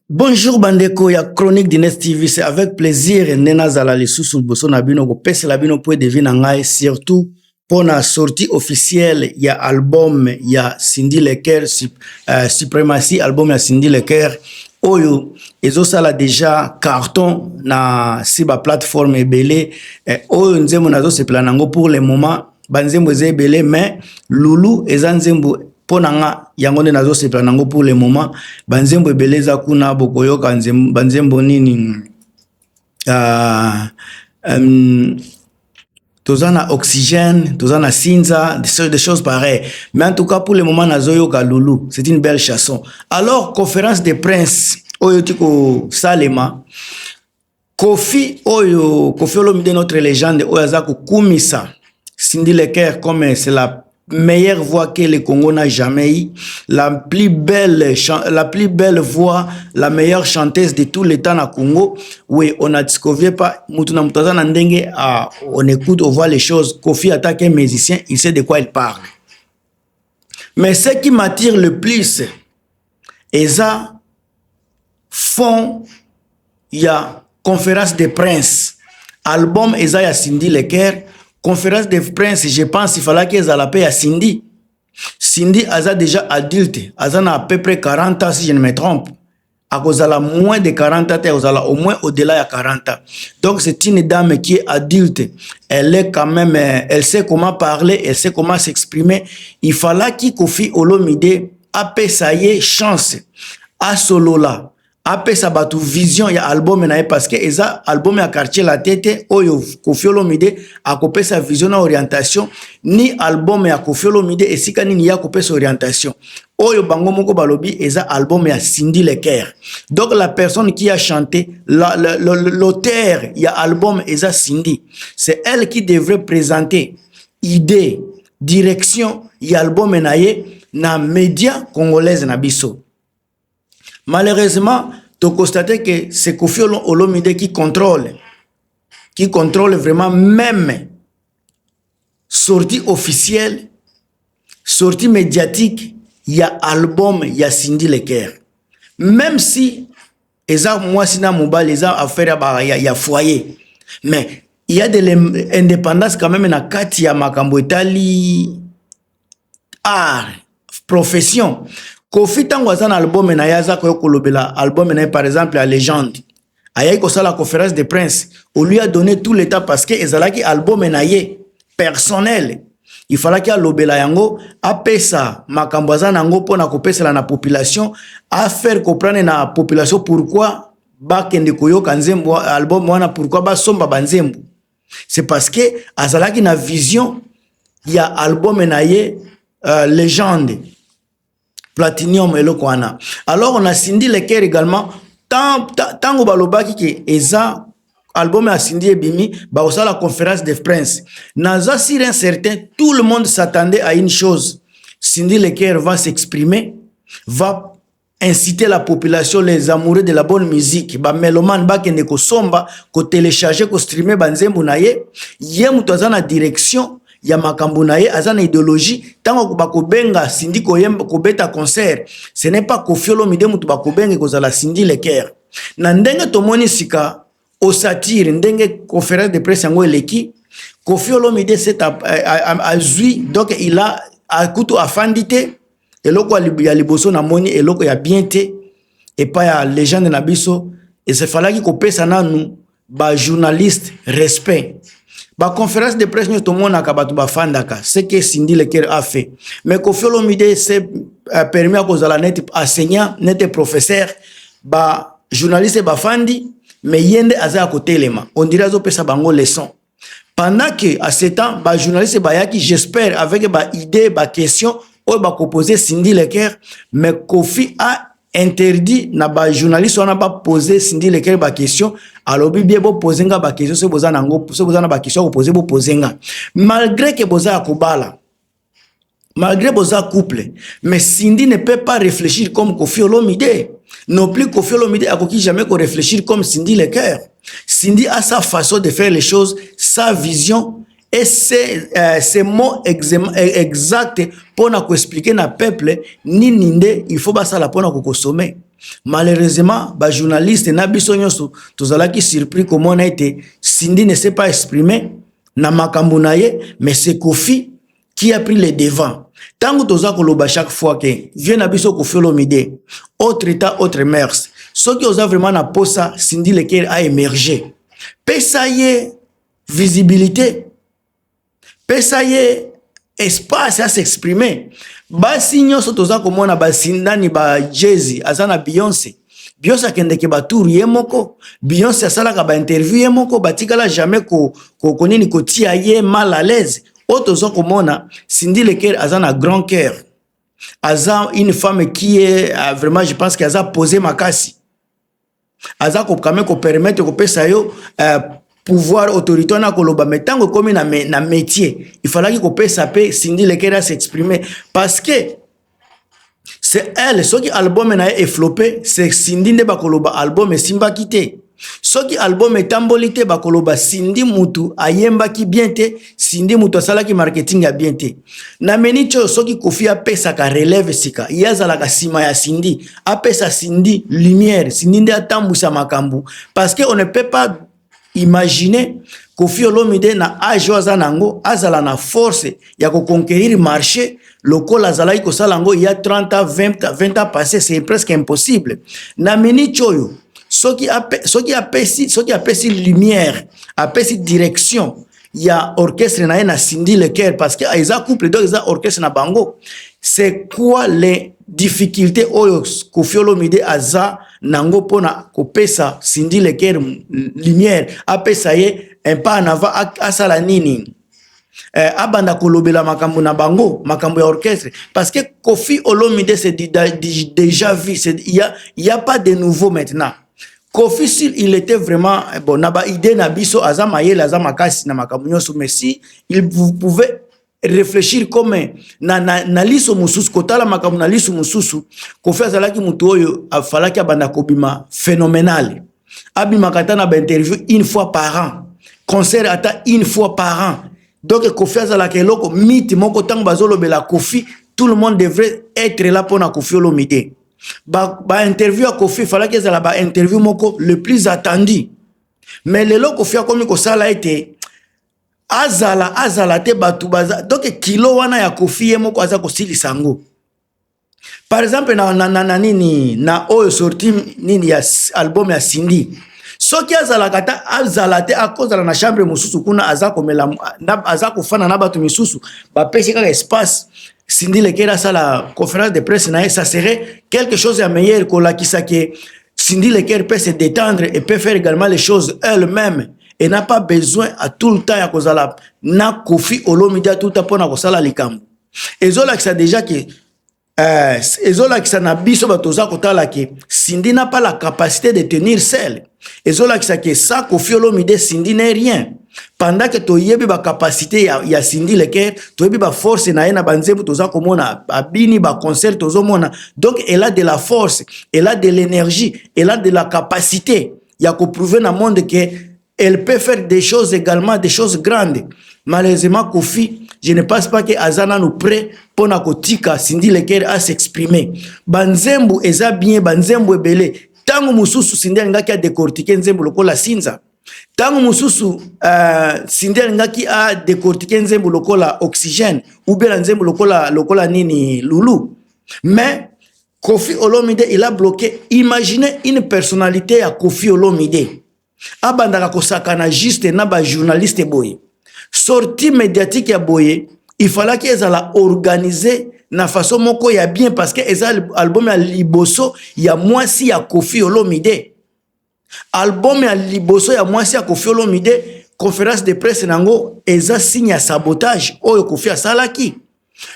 Bonjour bandeko ya Chronique d'Ines TV, c'est avec plaisir nde nazala lisusu liboso na bino kopesela bino point de vue na ngai, surtout mpo na sortie officielle ya album ya Cindy Lecoeur, Suprématie, album ya Cindy Lecoeur oyo ezosala déjà carton na si ba plateforme ebele. Oyo nzembo nazosepela nango pour le moment, banzembo eza ebele, mais Lulu eza nzembo mpo na nga, yango nde nazosepela nango pour le moment. Banzembo ebele eza kuna, bokoyoka banzembo nini, toza na Oxygène, toza na Sinza, des choses pareilles, mais en tout cas pour le moment nazoyoka Lulu, c'est une belle chanson. Alors, conférence de presse oyo ti kosalema, Kofi, oyo Kofi Olomide, notre légende, oyo aza kokumisa Cindy Lecoeur comme c'est la meilleure voix que le Congo n'a jamais eu, la plus belle voix, la meilleure chanteuse de tous les temps na Congo. Oui, on n'a découvert pas, mutu na mutu aza na ndenge, on écoute, on voit les choses. Kofi, en tant qu'un musicien, il sait de quoi il parle. Mais ce qui m'attire le plus, eza fond ya conférence de presse. Album eza ya Cindy Lecoeur, conférence de presse, je pense il fallait ezala mpe ya Cindy. Cindy aza déjà adulte, aza na à peu près 40 ans si je ne me trompe. Akozala moins de 40 ans te, akozala au moins au-delà ya 40 ans. Donc c'est une dame qui est adulte. Elle est quand même, elle sait comment parler, elle sait comment s'exprimer. Il fallait Kofi Olomide apesa ye chance asolola, apesa bato vision ya album na ye, parce que eza album ya Quartier Latin te oyo Kofi Olomide akopesa vision na orientation, ni album ya Kofi Olomide esika nini ya kopesa orientation. Oyo bango moko balobi eza album ya Cindy Lecoeur. Donc la personne qui a chanté, l'auteur ya album eza Cindy, c'est elle qui devrait présenter idée, direction ya album na ye na média congolaise na biso. Malheureusement, tu constates que c'est Kofi Olomide qui contrôle vraiment même sortie officielle, sortie médiatique, il y a album, il y a Cindy Lecoeur. Même si eza mwasi na mobali, eza affaire ya foyer, mais il y a de l'indépendance quand même na kati ya makambo etali art, profession. Kofi, ntango aza na album na ye, aza koya kolobela album na ye, par exemple ya Légende, ayaki kosala conférence de presse, on lui a donné tout le temps parce que ezalaki album na ye personnel. Il fallaki alobela yango, apesa makambo aza nango mpona kopesela na population, afaire comprendre na population pourquoi bakende koyoka nzembo album wana, pourquoi basomba banzembo. C'est parce que azalaki na vision ya album na ye, Légende Platinum, eloko wana. Alors on a Cindy Lecoeur également, ntango balobaki ke eza album ya Cindy ebimi, bakosala conférence de presse, naza sûr et certain tout le monde s'attendait à une chose: Cindy Lecoeur va s'exprimer, va inciter la population, les amoureux de la bonne musique, bamélomane, bakende kosomba, kotélécharger, kostreamer banzembo na ye. Ye moto aza na direction ya makambo na ye, aza na idéologie. Ntango bakobenga Cindy koyemba, kobeta concert, ce n'est pas Kofi Olomide moto bakobenga, kozala Cindy Lecoeur. Na ndenge tomoni sika osatire, ndenge conférence de presse yango eleki, Kofi Olomide azwi, donc il a akutu afandi te. Eloko ya liboso namoni eloko ya bien te epai ya légende na biso, esefalaki kopesa nanu bajournaliste respect. Baconférence de presse nyonso tomonaka bato bafandaka, ce que Cindy Lecoeur a fait, mais Kofi Olomide s'est permis akozala neti enseignant, neti professeur. Bajournaliste bafandi, mais ye nde aza ya kotelema, on dirait azopesa bango leçon. Pendant que à ce temps bajournaliste bayaki, j'espère avec baidée, baquestion oyo bakopose Cindy Lecoeur, mais Kofi a interdit na bajournaliste wana bapose Cindy Lecoeur baquestion. Alobi bien: bopose nga baquestion soki boza nango, soki boza na baquestion ya kopose, bopose nga, malgré ke boza ya kobala, malgré boza couple. Mais Cindy ne peut pas réfléchir comme Kofi Olomide. Non plus Kofi Olomide akoki jamais ko réfléchir comme Cindy Lecoeur. Cindy a sa façon de faire les choses, sa vision. Et ces mots exact mpona koexpliquer na peuple nini nde il faut basala mpona kokonsommer. Malheureusement, bajournaliste na biso nyonso tozalaki surpris komona ete Cindy ne s'est pas exprimé na makambo na ye, mais c'est Kofi qui a pris le devant. Ntango toza koloba chaque fois ke vieux na biso Kofi Olomide, autre état, autre mœurs, soki oza vraiment na posa Cindy Le Cœur aémerger, pesa ye visibilité, pesa ye espace ya s'exprimer. Basi nyonso toza komona, basindani ba Jay-Z aza na Beyoncé. Beyoncé akendeke batour ye moko, Beyoncé asalaka bainterview ye moko, batikala jamais konini kotia ye mal à l'aise. Oyo toza komona, Cindy Le Cœur aza na grand cœur, aza une femme qui est vraiment, je pense que aza posé makasi, aza quand même kopermettre kopesa yo pouvoir, autorité wana koloba. Mais ntango ekomi na métier, il fallaki kopesa mpe Cindy Le Cœur s'exprimer, parce que c'est elle. Soki album na ye eflopé, c'est Cindy nde bakoloba album esimbaki te. Soki album etamboli te, bakoloba Cindy mutu ayembaki bien te, Cindy mutu asalaki marketing ya bien te. Na miniti oyo, soki Kofi apesaka relève sika, ye azalaka nsima ya Cindy, apesa Cindy lumière, Cindy nde atambwisa makambo, parce que on ne peut pas imaginer Kofi Olomide na age oyo aza nango azala na force ya koconquérir marché lokola azalaki kosala yango ya 30 ans, 20, 20 ans passé. C'est presque impossible. Na miniti oyo, soki apesi lumière, apesi direction ya orchestre na ye na Cindy Le Cœur, parce que eza couple, donc eza orchestre na bango. C'est quoi les difficultés oyo Kofi Olomide aza nango mpona kopesa Cindy Le Cœur lumière, apesa ye un pas en avant, asala nini, abanda kolobela makambo na bango, makambo ya orchestre? Parce que Kofi Olomide, c'est déjà vu, il y a pas de nouveau maintenant. Kofi, s'il il était vraiment bon na ba idée na biso, aza mayele, aza makasi na makambo nyonso, mais si il pouvait réfléchir comme na liso mosusu, kotala makambo na liso mosusu, Kofi azalaki motu oyo afalaki abanda kobima phénoménal, abimaka ata na bainterview une fois par an, concert ata une fois par an. Donc Kofi azalaka eloko mythe moko. Ntango bazolobela Kofi, tout le monde devrait être là mpona Kofi Olomide. Bainterview ba ya Kofi efalaki ezala bainterview moko le plus attendu. Mais lelo Kofi akomi kosala ete azala azala te, bato baza. Donc kilo wana ya Kofi, ye moko aza kosilisa yango. Par exemple, na nini, na oyo sorti nini ya album ya Cindy, soki azalaka ta azala te, akozala na chambre mosusu kuna, aza komela, aza kofanda na bato misusu, bapesi kaka espace Cindy Le Cœur asala conférence de presse na ye, ça serait quelque chose ya meilleur, kolakisa ke Cindy Le Cœur peut se détendre et peut faire également les choses elle-même et n'a pas besoin à tout le temps ya kozala na Kofi Olomide tout le temps mpona kosala likambo. Ezolakisa déjà ke ezolakisa na biso bato toza kotala ke Cindy n'a pas la capacité de tenir seul. Ezolakisa ke sans Kofi Olomide, Cindy n'est rien, pendant que toyebi bacapacité ya Cindy Le Cœur, toyebi baforce na ye na banzembo toza komona, abini baconcert tozomona. Donc elle a de la force, elle a de l'énergie, elle a de la capacité ya koprouver na monde ke elle peut faire des choses également, des choses grandes. Malheureusement, Kofi, je ne pense pas que aza nanu prêt mpona kotika Cindy Le Cœur à s'exprimer. Banzembo eza bien, banzembo ebele. Ntango mosusu Cindy alingaki adécortiquer nzembo lokola Sinza, ntango mosusu Cindy alingaki adécortiquer nzembo lokola Oxygène ou bien na nzembo lokola nini, Lulu. Mais Kofi Olomide, il a bloqué. Imaginez une personnalité ya Kofi Olomide abandaka kosakana juste na bajournaliste boye. Sortie médiatique ya boye, il fallaki ezala organisé na façon moko ya bien, parce que eza album ya liboso ya mwasi ya Kofi Olomide. Album ya liboso ya mwasi ya Kofi Olomide, conférence de presse nango eza signe ya sabotage oyo Kofi asalaki.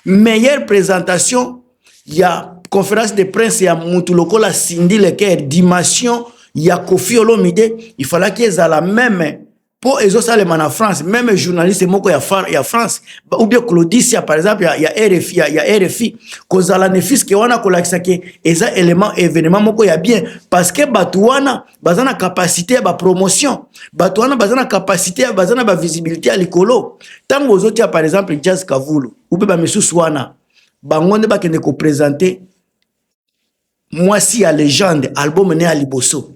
Meilleure présentation ya conférence de presse ya mutu lokola Cindy Le Cœur, dimension ya Kofi Olomide, il fallaki ezala même Mpo ezosalema na France, même journaliste moko ya France ou bien Claudicia par exemple ya RFI, ya RFI, kozala ne fût-ce que wana kolakisa ke eza élément, événement moko ya bien, parce que bato wana baza na capacité ya bapromotion, bato wana baza na capacité, baza na bavisibilité ya likolo. Ntango ozotia par exemple Jazz Kavulu ou mpe bamisusu wana, bango nde bakende koprésenter mwasi ya légende, album ne ya liboso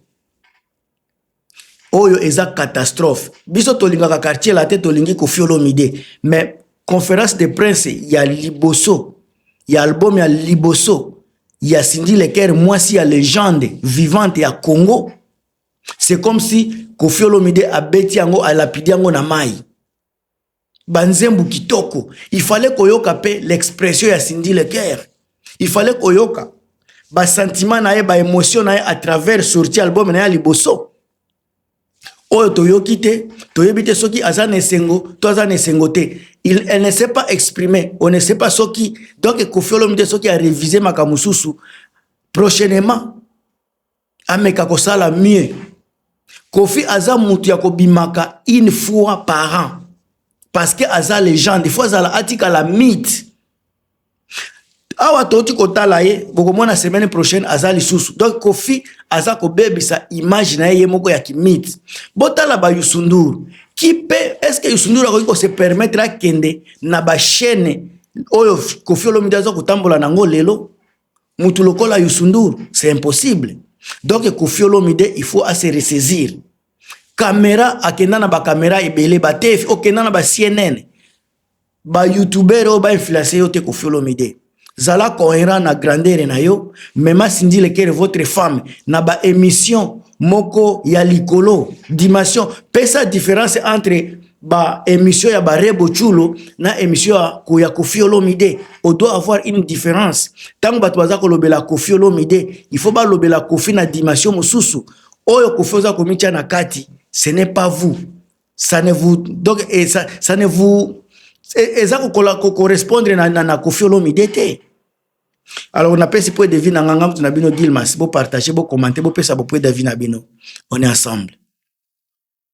oyo, eza catastrophe. Biso tolingaka Quartier Latin, tolingi Koffi Olomide, mais conférence de presse ya liboso ya album ya liboso ya Cindy Le Cœur, mwasi ya légende vivante ya Congo, c'est comme si Koffi Olomide abeti yango, alapidi yango na mai. Banzembo kitoko, il fallait koyoka mpe l'expression ya Cindy Le Cœur, il fallait koyoka basentiment na ye, baémotion na ye à travers sortie album na ye ya liboso oyo. Toyoki te, toyebi te soki aza na esengo to aza na esengo te. Elle ne sait pas exprimer, on ne sait pas soki. Donc Koffi Olomide, soki arévise makambo mosusu, prochainement ameka kosala mieux. Koffi aza mutu ya kobimaka une fois par an, parce que aza légende, il faut azala, atikala mythe. Awa touti kotala ye, bokomona semaine prochaine aza lisusu. Donc Koffi aza kobebisa image na ye ye moko ya kimythe. Botala ba Youssou N'Dour ki mpe, est ce que Youssou N'Dour akoki kose permettre akende na bachaîne oyo Koffi Olomide aza kotambola nango lelo? Mutu lokola Youssou N'Dour, c'est impossible. Donc Koffi Olomide, il faut ase ressaisir. Caméra, akenda na bacaméra ebele, baTF, okenda na baCNN, bayoutubeur oyo bainfluence yo te. Koffi Olomide, zala cohérent na grandeur na yo. Mema Cindy Le Cœur, votre femme, na baémission moko ya likolo, dimension. Pesa différence entre baémission ya barebo chulo na émission ya Koffi Olomide. On doit avoir une différence. Ntango bato baza kolobela Koffi Olomide, il faut balobela Koffi na dimension mosusu. Oyo Koffi oza komitia na kati, ce n'est pas vous, ça ne vous donc et ça ne vous eza kocorrespondre na Koffi Olomide te. Alors napesi point de vue na nganga, mutu na bino Gilmas. Bopartage, bocommenter, bopesa bo point de vue na bino. On est ensemble.